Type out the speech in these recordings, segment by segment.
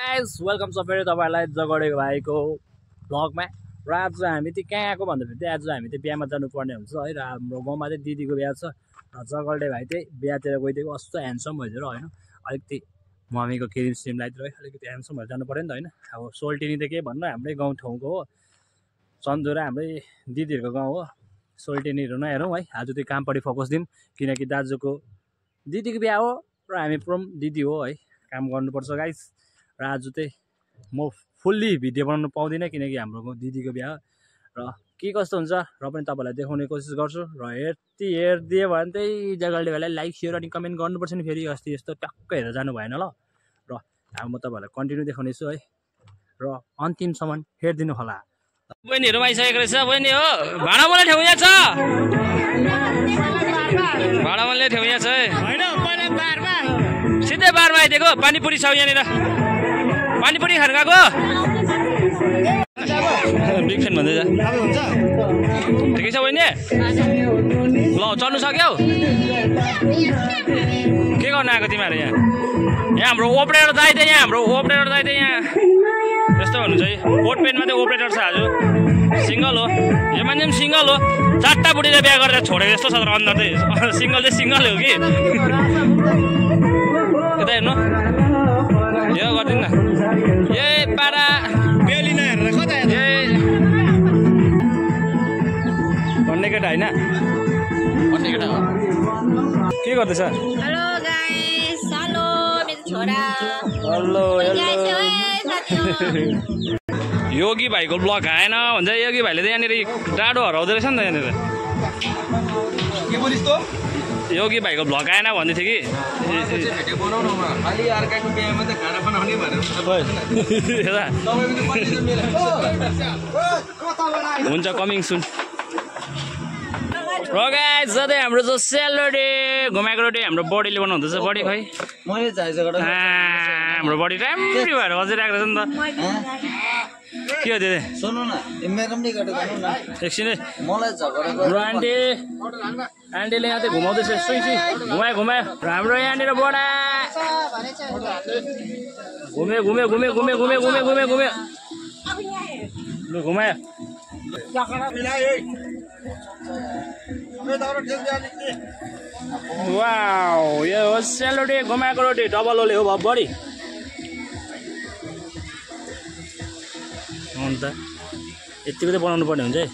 Guys welcome छ फेरि तपाईहरुलाई जगडे भाइको भ्लगमा। र आज हामी चाहिँ कहाँ आएको भन्दाखेरि चाहिँ आज हामी चाहिँ बिहामा जानुपर्ने हुन्छ है। र हाम्रो गाउँमा चाहिँ दिदीको बिहा छ र जगडे भाइ चाहिँ बिहातिर गइदिएको। कस्तो ह्यान्डसम भइदिएर हैन, अलिकति मम्मीको क्रिम सिम लगाइदिएर अलिकति ह्यान्डसम भएर जानु पर्यो नि त हैन। अब सोल्टिनी त के भन्नु, हाम्रै गाउँ ठाउँको हो, सन्जु र हाम्रै दिदीहरुको गाउँ हो। सोल्टिनीहरु नहेरौँ है, आज चाहिँ कामपट्टि फोकस दिउँ किनकि दाजुको दिदीको बिहा हो र हामी प्रम दिदी हो है, काम गर्नुपर्छ गाइस। र आज चाहिँ म फुल्ली भिडियो बनाउनु पाउँदिनँ किनकि हाम्रो दिदीको बिहा र के कस्तो हुन्छ र पनि तपाईँलाई देखाउने कोसिस गर्छु। र हेरिदियो भने चाहिँ जगडे भाइलाई लाइक सेयर अनि कमेन्ट गर्नुपर्छ नि। फेरि अस्ति यस्तो टक्क हेरेर जानु भएन ल। र अब म तपाईँहरूलाई कन्टिन्यू देखाउनेछु है, र अन्तिमसम्म हेरिदिनु होला। बहिनीहरू आइसकेको रहेछ। बहिनी हो, भाडा मलाई ठाउँ यहाँ छ, भाडा मलाई ठाउँ यहाँ छ है, सिधै बारमा आइदिएको। पानीपुरी छ यहाँनिर, पानीपुरी खानु गएको। बिग फ्यान भन्दै जा, ठिकै छ बहिनी? ल चढ्नु सक्यौ? के गर्नु आएको तिमीहरू यहाँ? यहाँ हाम्रो ओपरेटर दाइ त यहाँ, हाम्रो ओपरेटर दाइ त यहाँ यस्तो हुनु चाहिँ कोट पेनमा चाहिँ ओपरेटर छ। आज सिङ्गल हो, यो मान्छे पनि सिङ्गल हो। 4टा बुढीले बिहा गरेर छोडेको जस्तो छ तर अन्त चाहिँ सिङ्गल चाहिँ सिङ्गल हो कि। यता हेर्नु, यो गरिदिनु न, यही पारा बेली नहेरेर कता भन्ने केटा होइन, भन्ने केटा हो। के गर्दैछ? हेलो गाइस, हेलो मेरो छोरा। Hello hello. योगी भाइको ब्लग आएन भन्छ। योगी भाइले त यहाँनिर डाँडो हराउँदो रहेछ नि त यहाँनिर। के बोलिस् त? योगी भाइको ब्लग आएन भन्दै थियो कि। खाली अर्काको बिहामा त खाना बनाउने भनेर हुन्छ, कमिङ सुन। र गाइस सधैँ हाम्रो जो सेलरोटी घुमाएको रोटी हाम्रो बडीले बनाउँदैछ। बडी खै मैले चाहिएको हाम्रो बडी राम्री भएर बसिरहेको रहेछ नि त। के हो त्यो? सुन्नु न, मेरो पनि गर्दै गर्नु न एकछिन है। मलाई झगडा हाम्रो आन्टीले यहाँ चाहिँ घुमाउँदैछ। सुई घुमायो घुमायो। र हाम्रो यहाँनिर बडा घुम्यो घुम्यो घुम्यो घुम्यो घुम्यो घुम्यो घुम्यो घुम्यो लु घुमायो। वाउ, यो हो सेलरोटी घुमाएको रोटी, डबल ओले हो बडी। अन्त यतिको चाहिँ बनाउनु पर्ने हुन्छ है।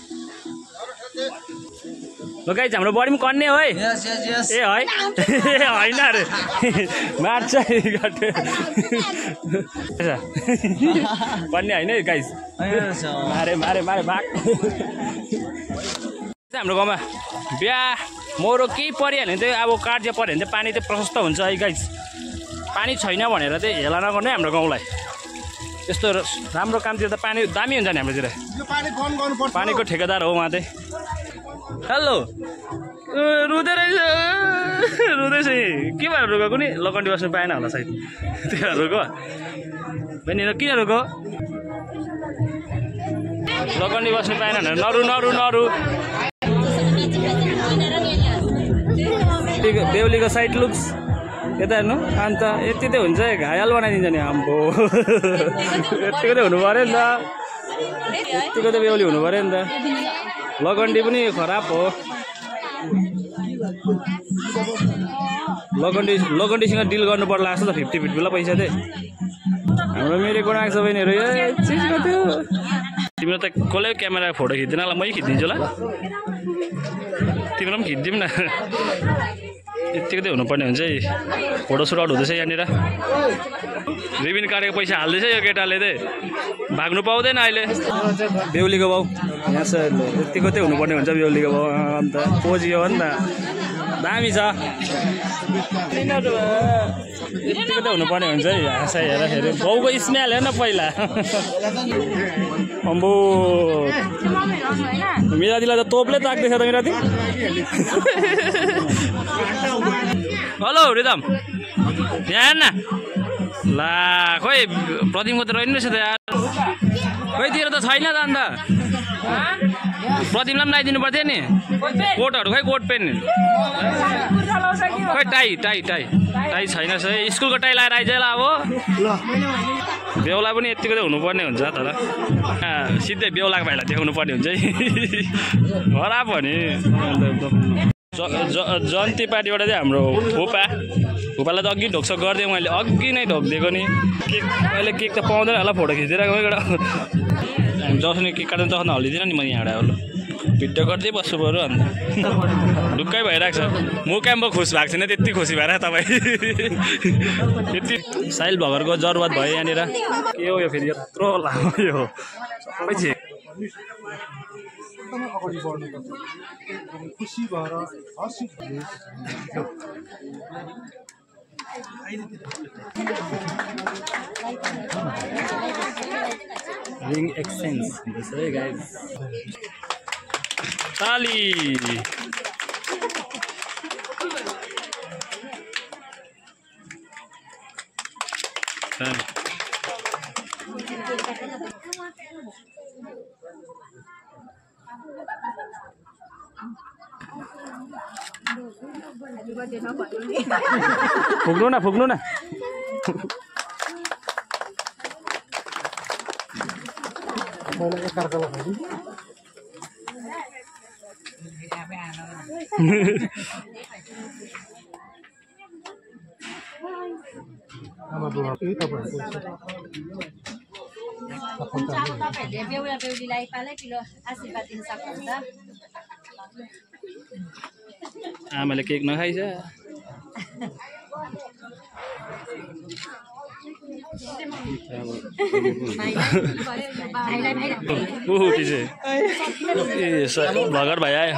ल गाइस हाम्रो बडी पनि कन्ने हो है। ए है होइन अरे मार्छ कन्ने होइन है गाइस। मारे मारे मारे भाग। हाम्रो गाउँमा बिहा मरो केही परिहाल्यो भने चाहिँ अब कार्य पऱ्यो भने चाहिँ पानी चाहिँ प्रशस्त हुन्छ है गाइस। पानी छैन भनेर चाहिँ हेला नगर्नु है हाम्रो गाउँलाई। यस्तो राम्रो कामतिर त पानी दामी हुन्छ नि हाम्रोतिर। पानीको ठेकेदार हो उहाँ चाहिँ। हेलो, रुँदै रहेछ, रुँदैछ। के भएर रुगेको नि? लकन्डी बस्नु पाएन होला सायद, त्यो रुको। बहिनी किन रुको? लकन्डी बस्नु पाएन भनेर नरु नरु नरु। बेहुलीको साइड लुक्स यता हेर्नु। अन्त यति चाहिँ हुन्छ है, घायल बनाइदिन्छ नि आम्बो। यतिको चाहिँ हुनु पऱ्यो नि त, यतिको चाहिँ बेहुली हुनु पऱ्यो नि त। लगन्डी पनि खराब हो। लगन्डीसँग डिल गर्नु पर्ला जस्तो त 50-50 ल पैसा चाहिँ। हाम्रो मेरो गुण आएको छ बहिनीहरू। यो चिजको थियो। तिम्रो त कसले क्यामेरा फोटो खिच्दैन ल, मै खिचिदिन्छु ल। तिम्रो पनि खिचिदिउँ न। यतिको चाहिँ हुनुपर्ने हुन्छ है। फोटो सुट आउट हुँदैछ यहाँनिर। रिबिन काटेको पैसा हाल्दैछ यो केटाले चाहिँ, भाग्नु पाउँदैन अहिले। बेहुलीको बाउ यहाँ छ। यतिको चाहिँ हुनुपर्ने हुन्छ बेहुलीको बाउ। अन्त पोजियो हो नि त, दामी छ। यतिको चाहिँ हुनुपर्ने हुन्छ है। हाँसा हेर्दाखेरि बाउको स्मेल हेर्न पहिला। अम्बो मिरातीलाई त तोपले ताक्दैछ त मिराती। हेलो रिदम, यहाँ हेर्न ला। खोइ प्रतिमको त रहेन रहेछ त यार। खोइ तेरो त छैन त। अन्त प्रतिमलाई पनि लगाइदिनु पर्थ्यो नि कोटहरू। खोइ कोट पेन खै टाई टाई टाई टाई छैन है स्कुलको टाई लाएर आइज ल अब बेहुला पनि यतिको चाहिँ हुनुपर्ने हुन्छ तर सिधै बेहुलाको भाइलाई देखाउनु पर्ने हुन्छ है खराब हो नि जन्ती पार्टीबाट चाहिँ हाम्रो फुपालाई त अघि ढोकसोक गरिदिएँ मैले अघि नै ढोकिदिएको नि केक अहिले केक त पाउँदैन होला फोटो खिचिदिरहेको एउटा हामी जसले केक काट्नु तखन हल्लिदिनँ नि म यहाँबाट ल भिडियो गर्दै बस्नु पऱ्यो अन्त ढुक्कै भइरहेको छ म क्याम्पो खुस भएको छैन त्यति खुसी भएर तपाईँ त्यति साइल भगरको जरुरत भयो यहाँनिर के हो यो फेरि यत्रो लामो यो सबै छ अगाडि बढ्नुपर्छ खुसी भएर हर्षित रिङ एक्सचेन्ज हुँदैछ है गाइज ताली फुक्नु न बेहुलीलाई पालै किलो आशीर्वाद दिन सक्नुहुन्छ आमाले केक नखाइछ भगर भाइ आयो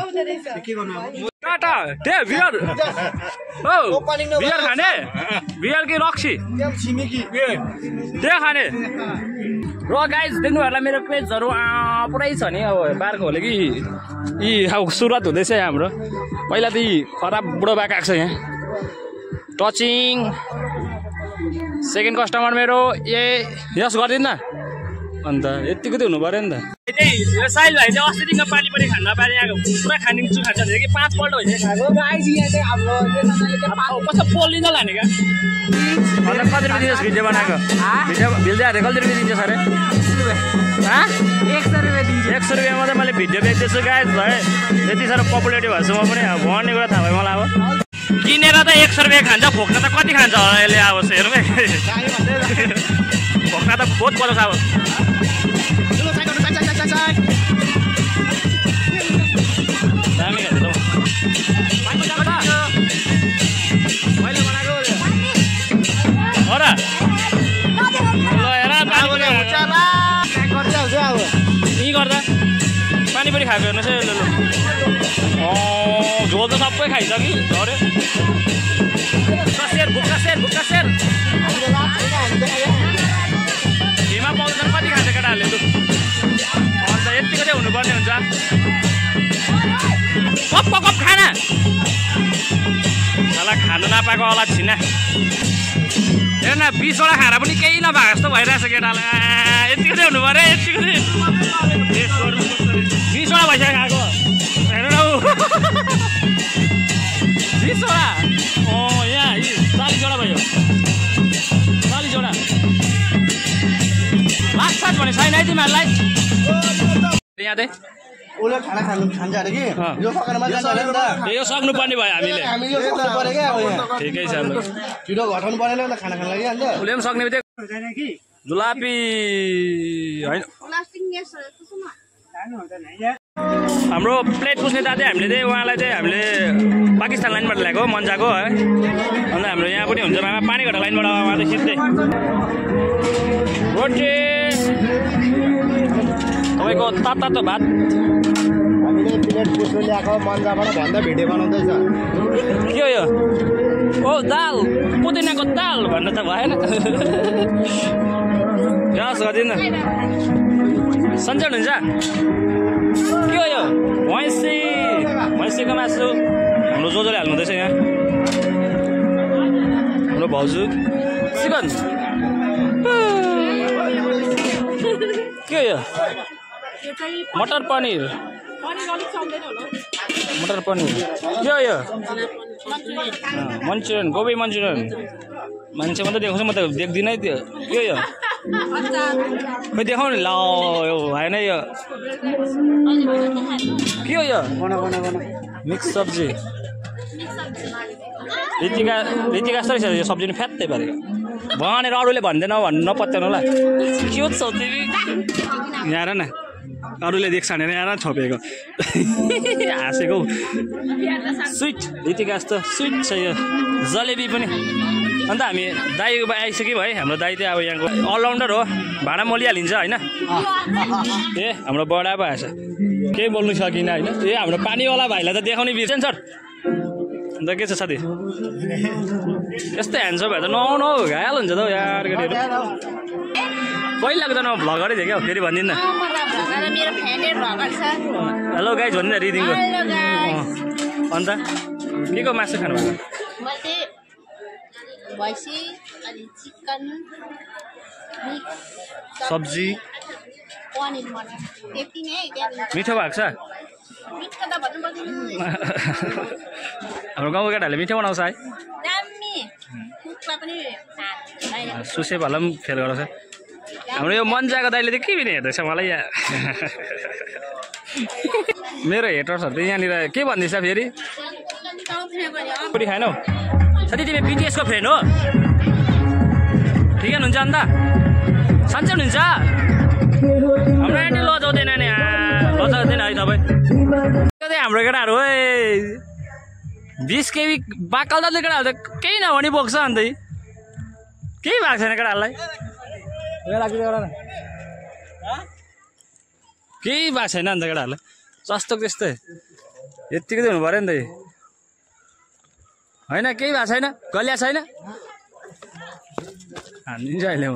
टाटा त्यहाँ बियर बियर खाने बियर कि रक्सी त्यहाँ खाने र गाइज देख्नु होला मेरो पेजहरू पुरै छ नि अब बारको होले कि यी अब सुरुवात हुँदैछ हाम्रो पहिला त यी खराब बुढो बाएको आएको छ यहाँ टचिङ सेकेन्ड कस्टमर मेरो यस गरिदिनु न अन्त यतिको चाहिँ हुनु पऱ्यो नि त यो साइल भाइ चाहिँ अस्तिदेखिको पानी पनि खान नपाने आएको पुरा खानिन्छु खान्छ कि 5 पल्ट भइसक्यो कस्तो पोलिन्छ लाने क्या कति रुपियाँ दिनुहोस् भिडियो बनाएको भिडियो हालेर कति रुपियाँ दिन्छ सर 100 रुपियाँ दिन्छ 100 रुपियाँ मात्रै मैले भिडियो बेच्दैछु गाइज भाइ यति साह्रो पपुलेटिभ भएछु म पनि अब भन्ने कुरा थाहा भयो मलाई अब किनेर त 100 रुपियाँ खान्छ भोक्न त कति खान्छ होला यसले अब हेरौँ भोक्न त बहुत पर्छ अब दामी खान्छ मैले बनाएको हो र ल हेर यहीँ गर्दा पानी पनि खाएको हेर्नुहोस् है ल झोल त सबै खाइसक्यो झऱ्यो भुक्का सेर हिमा पाउँदैन कति खान्छ केटाहरूले लु अन्त यतिको चाहिँ हुनुपर्ने हुन्छ कप खाना साला खानु नपाएको होला छिना हेर न 20 वटा खाएर पनि केही नभएको जस्तो भइरहेछ केटालाई यतिको चाहिँ हुनु पऱ्यो यतिको चाहिँ 20 वटा भइसक्यो खाएको हेर न 20 वटा यहाँ 40 वटा भयो 40 वटा लाग्छ भने छैन है तिमीहरूलाई यहाँ चाहिँ उसले खाना खान्छ अरे कि यो सकेरमा जान्छ अरे नि त यो सक्नु पर्ने भयो हामीले यो सक्नु पर्यो क्या अब यहाँ ठिकै छ ल छिटो घटाउनु परेन नि खाना खान लागि अन्त उसले पनि सक्ने बित्तिकै जुलापी होइन हाम्रो प्लेट पुस्ने दाजु हामीले चाहिँ उहाँलाई चाहिँ हामीले पाकिस्तान लाइनबाट ल्याएको मन्जाको है अन्त हाम्रो यहाँ पनि हुन्छ पानी घटा लाइनबाट उहाँ चाहिँ सिधै रोटी तपाईँको तातो भात हामीले प्लेट पुस्नु ल्याएको मन्जाबाट भन्दा भिडियो बनाउँदैछ के हो यो ओ दाल पुदिनाको दाल भन्नु त भएन यस गरिदिनु सन्चै हुन्छ के हो यो भैँसीको मासु हाम्रो जोजोले हाल्नुहुँदैछ यहाँ हाम्रो भाउजू चिकन के हो यो मटर पनिर मटर पनीर के हो यो मन्चुरियन गोबी मन्चुरियन मान्छे मात्रै देखाउँछ म त देख्दिनँ है त्यो के यो खोइ देखाउनु ल यो भएन यो के हो यो मिक्स सब्जी रीतिका यस्तो रहेछ यो सब्जी नि फ्यात्तै परेको भनेर अरूले भन्दैन भन्नु नपत्याउनु होला के हो तिमी यहाँ हेर न अरूले देख्छ भनेर यहाँ छोपेको हाँसेको स्विट रीतिका जस्तो स्विट छ यो जलेबी पनि अन्त हामी दाइको आइसक्यौँ है हाम्रो दाइ चाहिँ अब यहाँको अलराउन्डर हो भाँडा मोलिहालिन्छ होइन ए हाम्रो बडा पो आएछ केही बोल्नु सकिनँ होइन ए हाम्रो पानीवाला भाइलाई त देखाउने बिर्सेन सर अन्त के छ साथी यस्तै ह्यान्डसम भए त नआउनु हौ घायल हुन्छ त हौ यार केटीहरू पहिलाको त भ्लगरै थियो क्या फेरि भनिदिनु हेलो गाइज भनिदिनु रिदिङको अन्त के को मासु खानु सब्जी मिठो भएको छ हाम्रो गाउँको केटाहरूले मिठो बनाउँछ है सुसे भला पनि फेल गराउँछ हाम्रो यो मन्जाको दाइले त के पनि हेर्दैछ मलाई यहाँ मेरो हेटर्सहरू त यहाँनिर के भन्दैछ फेरि पुरी खाएनौ साथी तिमी बिटिएसको फ्रेन्ड हो ठिकै हुनुहुन्छ अन्त सन्चै हुनुहुन्छ हाम्रो एन्टी लजाउँदैन नि लजाउँदैन है तपाईँ हाम्रो केटाहरू है 20 केबी बाकल त केटाहरू त केही नभनी बोक्छ अन्त केही भएको छैन केटाहरूलाई केही भएको छैन अन्त केटाहरूलाई जस्तो त्यस्तै यत्तिकै हुनु पऱ्यो नि त होइन केही भएको छैन गलिया छैन हानिदिन्छु अहिले म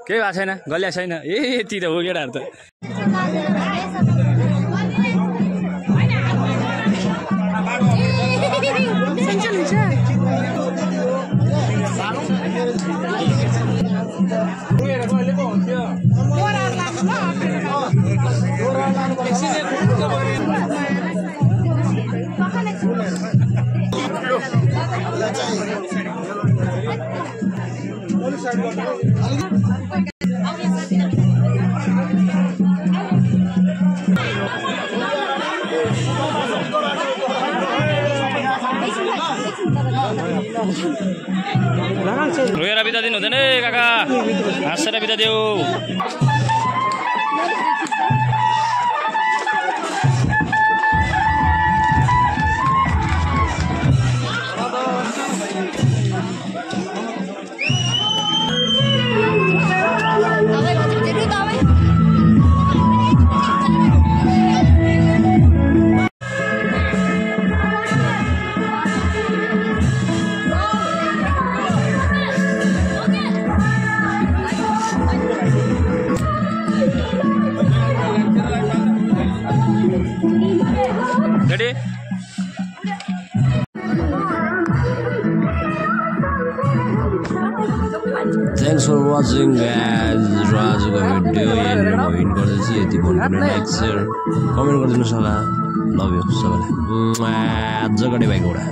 केही भएको छैन गलिया छैन ए यति त हो केटाहरू त रोएर बिता दिनु हुँदैन है काका हाँसेर बिता देऊ Ready? Thanks for watching guys. आजको भिडियो यहाँनिर म हिन्ट गर्दैछु यति भन्नु लाइक शेयर कमेन्ट गरिदिनुहोस् होला लभ यु सबैलाई जगडे भाइको एउटा